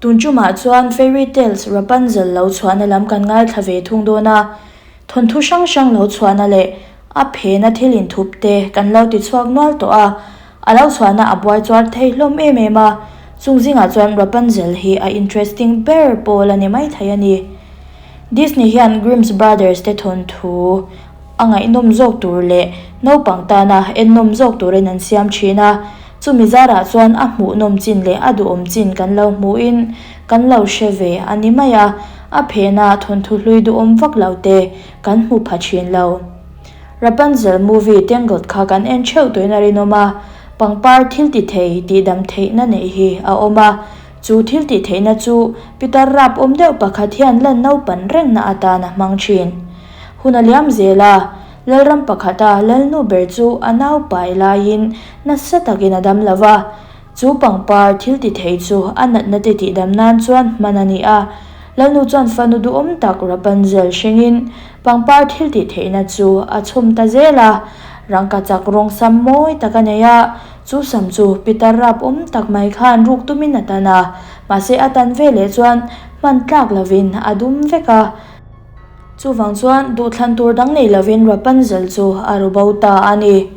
Tun tumah chuan Fairy Tales Rapunzel lo chhuahna lam kan ngaithla ve thung dawn a, thawnthu hrang hrang lo chhuahna leh a phena thil inthup te kan lo ti chhuak nual tawh a, a lo chhuahna a buai chuar thei hlawm em em a, chung zingah chuan Rapunzel hi a interesting ber pawl a ni maithei a ni. Disney hian Grimm's Brothers te thawnthu a ngaihnawm zawk tur leh naupang tana ennawm zawk turin an siam thin a, chumi zarah chuan a hmuhnawm chin leh a duhawm chin kan lo hmuhin kan lo hre ve a ni mai a, a phena thawnthu hlui duhawm vak lo te kan hmu pha thin lo. Rapunzel movie Tangled kha kan en theuh tuin a rinawm a, pangpar thil ti thei tihdam theihna neih hi a awm a, Chu thil tih theihna chu pitar rap awm deuh pakhat hian lan naupan rengna atan a hmang thin. Hun a liam zel a, Lalram pakhata Lalnu ber chu a naupai laiin nasa takin a dam lo va. Chu pangpar thil ti thei chu a natna te tihdam nan chuan hman a ni a. Lalnu chuan fanu duhawm tak Rapunzel hringin pangpar thil tih theihna chu a chhawm ta zel a. Rangkachak rawng sam mawi tak a nei a. Chu sam chu pitar rap awm tak mai khan ruk tumin a tan a, mahse a tan ve leh chuan hman tlak lovin a dum vek a. Chuvang chuan duhthlan tur dang nei lovin Rapunzel chu a ru bo ta a ni.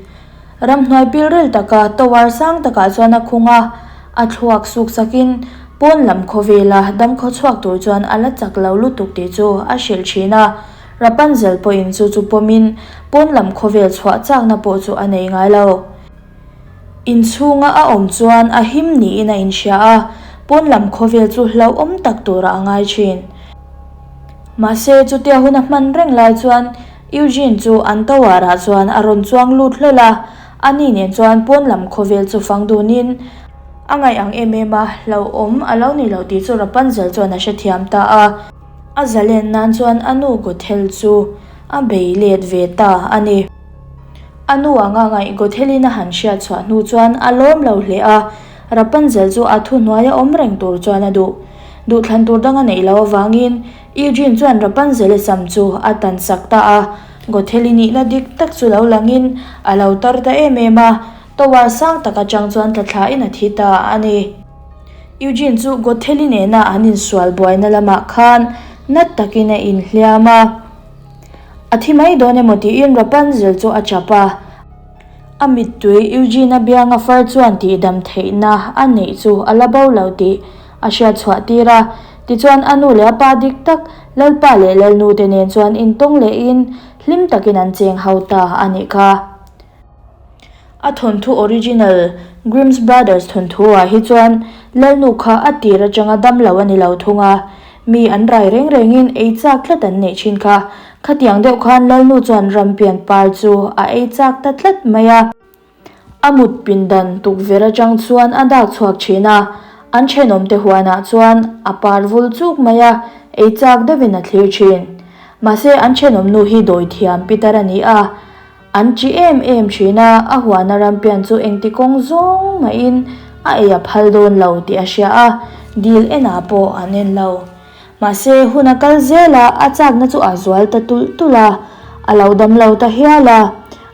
Ramhnuai pilril taka tower sang takah chuan a khung a, a thluak suk sakin pawn lam khawvela dam khaw chhuak tur chuan a la chak lo lutuk tih chu a hrilh thin a. Rapunzel pawhin chu chu pawmin pawn lam khawvel chhuah chakna pawh chu a nei ngai lo. Inchhunga a awm chuan a him niin a inhria a, pawn lam khawvel chu hlauhawm tak turah a ngai thin. Mahse, chutia hun a hman reng lai chuan Eugene chu an tower-ah chuan a rawn chuang lut hlawl a, ani nen chuan pawn lam khawvel chu fang dunin a ngaih ang em em a, hlauhawm a lo ni lo tih chu Rapunzel chuan a hrethiam ta a. A zalen nan chuan a nu Gothel chu a bei let ve ta a ni. A nu anga ngaih Gothelin a han hriat chhuah hnu chuan a lawm lo hle a, Rapunzel chu a thuhnuaia awm reng tur chuan a duh. Duhthlan tur dang a neih loh avangin Eugene chuan Rapunzel-i sam chu a tan sak ta a, Gothel-i nihna dik tak chu lo langin a lo tar ta em em a, tower sang tak atang chuan tla thlain a thi ta a ni. Eugene chu Gothel-i nena an insual buaina lamah khan nat takin a inhliam a. A thi mai dawn emaw tiin Rapunzel chu a chap a. A mittui Eugene-a bianga far chuan tihdam theihna a neih chu a la bo lo tih a hriat chhuah tir a. Tichuan a nu leh a pa dik tak Lalpa leh Lalnu te nen chuan intawng lehin hlim takin an cheng ho ta a nih kha. A thawnthu original Grimm's Brothers thawnthu ah hi chuan Lalnu kha a tir atanga dam lo a ni lo thung a, mi an rai reng rengin ei chak tlat an neih thin kha. Khatiang deuh khan Lalnu chuan rampian par chu a ei chak ta tlat mai a. A mut pindan tukverh atang chuan a dak chhuak thin a, an thenawmte huanah chuan a par vul chuk mai a, ei chak deuhin a thlir thin. Mahse an thenawmnu hi dawithiam pitar a ni a. An ṭi em em ṭhin a, a huana rampian chu engti kawng zawng mahin a ei a phal dawn lo tih a hria a, dil enah pawh an en lo. Mahse, hun a kal zel a, a chakna chu a zual ta tulh tulh a, a lo dam lo ta hial a.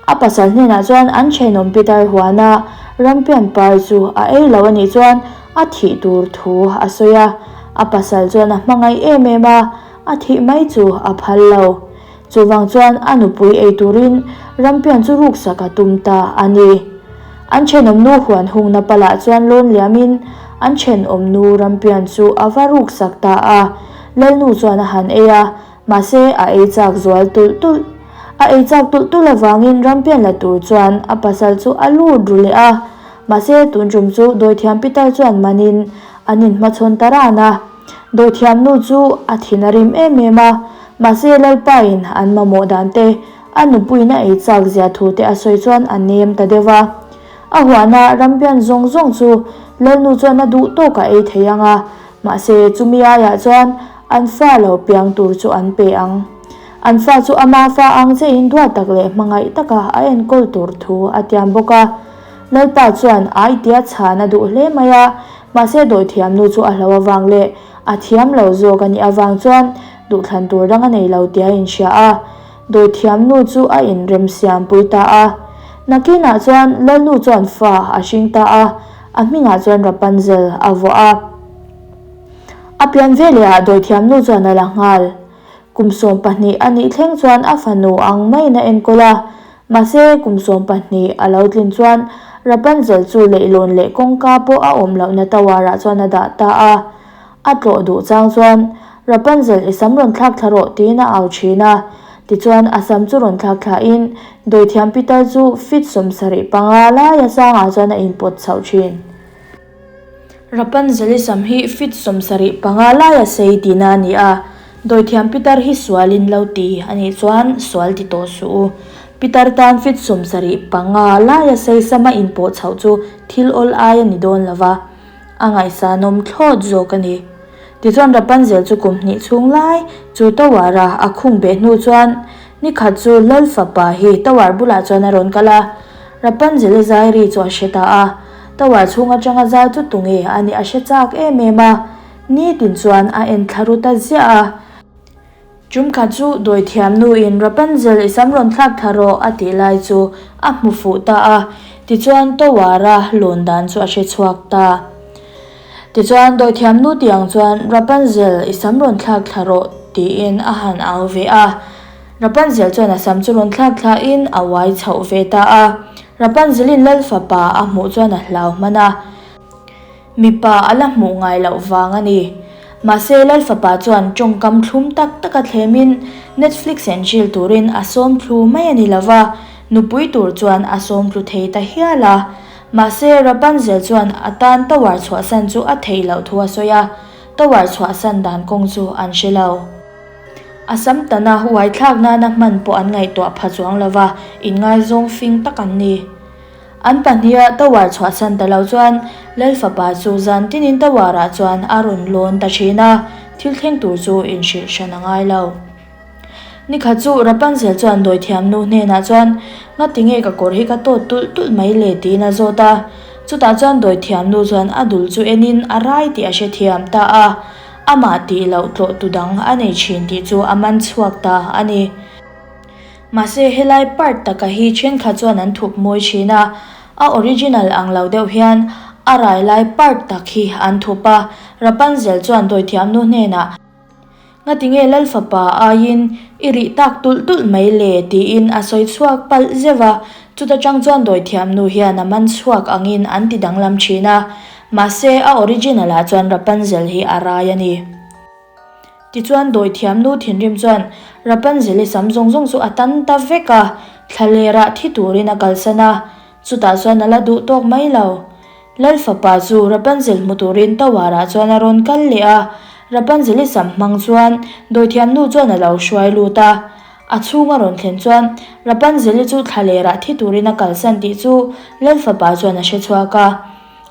A pasal hnenah chuan an ṭhenawm pitar huana rampian par chu a ei lo a nih chuan a thih tur thu a sawi a, a pasal chuan a hmangaih em em a, a thih mai chu a phal lo. Chuvang chuan a nupui ei turin rampian chu ruksak a tum ta a ni. An thenawmnu huan hungna palah chuan lawn liamin an thenawmnu rampian chu a va ruksak ta a. Lalnu chuan a han ei a, mahse a ei chak zual tulh tulh. A ei chak tulh tulh avangin rampian la tur chuan a pasal chu a lut ru leh a. Mahse tun tum chu dawithiam pitar chuan manin an inhmachhawn ta ran a. Dawithiamnu chu a thin a rim em em a, mahse Lalpain an mamawh dan te, a nupuiin a ei chak zia thu te a sawi chuan a nem ta deuh va. A huana rampian zawng zawng chu Lalnu chuan a duh tawk a ei thei ang a, mahse chumi aiah chuan an fa lo piang tur chu an pe ang. An fa chu ama fa ang chein duat tak leh hmangaih taka a enkawl tur thu a tiam bawk a. Lalpa chuan ai tia chhan a duh hle mai a, Mahse dawithiam nu chu a hlo avang leh a thiam lo zawk a nih avang chuan duhthlan tur dang a nei lo tih a inhria a, dawithiam nu chu a inremsiam pui ta a. Nakinah chuan Lalnu chuan fa a hring ta a, a hmingah chuan Rapunzel a vuah a. A pian veleh ah dawithiamnu chuan a la nghal. Kum 12 a nih thleng chuan a fanu ang maiin a enkawl a, mahse kum 12 a lo tlin chuan Rapunzel chu leihlawn leh kawngka pawh a awm lohna tower ah chuan a dah ta a. A tlawh duh chang chuan Rapunzel i sam rawn thlak thla rawh tiin a au thin a, tichuan a sam chu rawn thlak thla in dawithiam pitar chu feet 75 laia sangah chuan a inpawt chhoh thin. Rapunzel i sam hi feet 75 laia sei tihna a ni a, dawithiam pitar hi sualin lo ti a nih chuan sual ti tawh suh u. Pitar tan feet 75 laia sei sama inpawh chhoh chu thil awl ai a ni dawn lo va. A ngaihsanawm thlawt zawk a ni. Tichuan Rapunzel chu kum hnih chhung lai chu tower a a khung beh hnu chuan ni khat chu Lal fapa hi tower bulah chuan a rawn kal a. Rapunzel i zai ri chu a hre ta a. Tower chhung atanga zai chu tunge a nih a hre chak em em a. Nitin chuan a en thla ru ta ziah a. Ṭumkhat chu dawithiam nuin Rapunzel i sam rawn thlak thla rawh a tih lai chu a hmu fuh ta a, tichuan Towara lawn dan chu a hre chhuak ta. Tichuan dawithiam nu tiang chuan Rapunzel i sam rawn thlak thla rawh tiin a han au ve a. Rapunzel chuan a sam chu rawn thlak thlain a uai chhoh ve ta a. Rapunzelin Lal fapa a hmuh chuan a hlau hman a. Mipa a la hmuh ngai loh vang a ni. Mahse, Lal fapa chuan tawngkam thlum tak taka thlemin Netflix en chill turin a sawm thlu mai a ni lo va, nupui tur chuan a sawm tlu thei ta hial a. Mahse, Rapunzel chuan a tan tower chhuahsan chu a theih loh thu a sawi a, tower chhuahsan dan kawng chu an hre lo. A sam tana uaithlak nana hman pawh an ngaihtuah pha chuang lo va, inngaizawng fing tak an ni. An pahniha tower chhuahsan ta lo chuan Lal fapa chu zan tinin tower ah chuan a rawn lawn ta thin a, thil thleng tur chu inhrilh hran a ngai lo. Nikhat chu Rapunzel chuan dawithiamnu hnenah chuan Ngati nge ka kawr hi ka tawt tulh tulh mai le tiin a zawt a. Chutah chuan dawithiamnu chuan a dul chu enin a rai tih a hrethiam ta a, amah tih loh tlawh tu dang a nei thin tih chu a man chhuak ta a ni. Mahse helai part taka hi thenkhat chuan an thup mawi thin a, a original ang lo deuh hian a rai lai part tak hi an thup a, Rapunzel chuan dawithiamnu hnenah, Ngatinge Lal fapa aiin i rih tak tulh tulh mai le? tiin a sawi chhuak palh zeuh a, chuta tang chuan dawithiamnu hian a man chhuak angin an ti danglam thin a, mahse a original ah chuan Rapunzel hi a rai a ni. Tichuan dawithiamnu thinrim chuan Rapunzel-i sam zawng zawng chu a tan ta vek a, thlalerah thi turin a kalsan a, chutah chuan a la duh tawk mai lo. Lal fapa chu Rapunzel hmu turin tower-ah chuan a rawn kal leh a, Rapunzel-i sam hmang chuan dawithiamnu chuan a lo hruai lut a. A chhung a rawn thlen chuan Rapunzel-i chu thlalerah thi turin a kalsan tih chu Lal fapa chuan a hre chhuak a.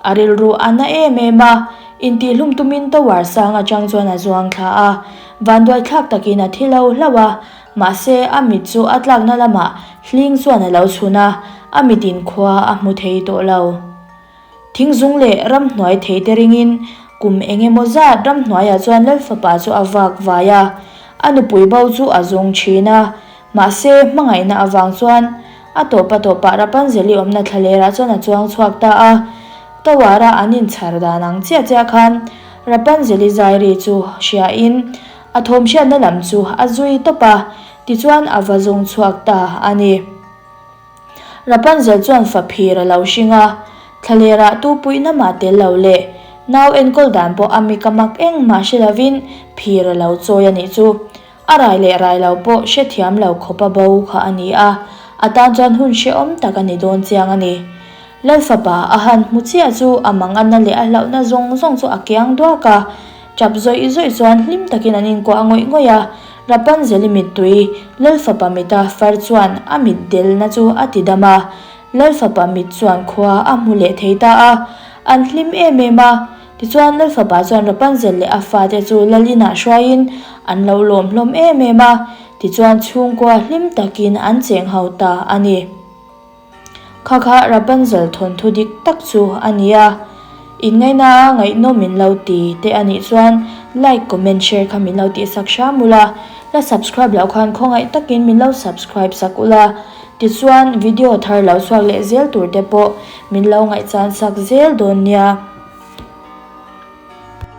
A rilru a na em em a, intihlum tumin tower sang atang chuan a zuang thla a, vanduai thlak takin a thi lo hlauh a, mahse a mit chu a tlakna lamah hling chuan a lo chhun a, a mitin khua a hmu thei tawh lo. Thingzung leh ramhnuai thei te ringin kum eng emaw zat ramhnuaiah chuan Lalfapa chu a vak vai a, a nupui bo chu a zawng thin a, mahse hmangaihna avang chuan A tawp a tawpah Rapunzel-i awmna thlalerah chuan a chuang chhuak ta a. Tower-a an inchhar dan ang chiah chiah khan Rapunzel-i zai ri chu hriain a thawm hriatna lam chu a zui tawp a, tichuan a va zawng chhuak ta a ni. Rapunzel chuan faphir a lo hring a, thlalerah tu puihna mah tel lo leh nau enkawl dan pawh a mika mak engmah hre lovin phir a lo chawi a nih chu. A rai leh rai lo pawh hrethiam lo khawpa bo kha a ni a, a tan chuan hun hrehawm tak a ni dawn chiang a ni. Lal fapa a han hmu chiah chu a manganna leh a hlauhna zawng zawng chu a kiang duak a, tap zawih zawih chuan hlim takin an inkuah ngawih ngawih a, Rapunzel-i mittui Lal fapa mita far chuan a mit delna chu a ti dam a, Lal fapa mit chuan khua a hmu leh thei ta a, an hlim em em a. Tichuan Lal fapa chuan Rapunzel leh a fate chu Lal inah hruaiin an lo lawm hlawm em em a, tichuan chhungkua hlim takin an cheng ho ta a ni. Kha kha Rapunzel thawnthu dik tak chu a ni a, inngaihna a ngaihnawm min lo ti te a nih chuan like, comment, share kha min lo tihsak hram ula, la subscribe loh khan khawngaih takin min lo subscribe sak ula, tichuan video thar lo chhuak leh zel tur te pawh min lo ngaihchan sak zel dawn nia.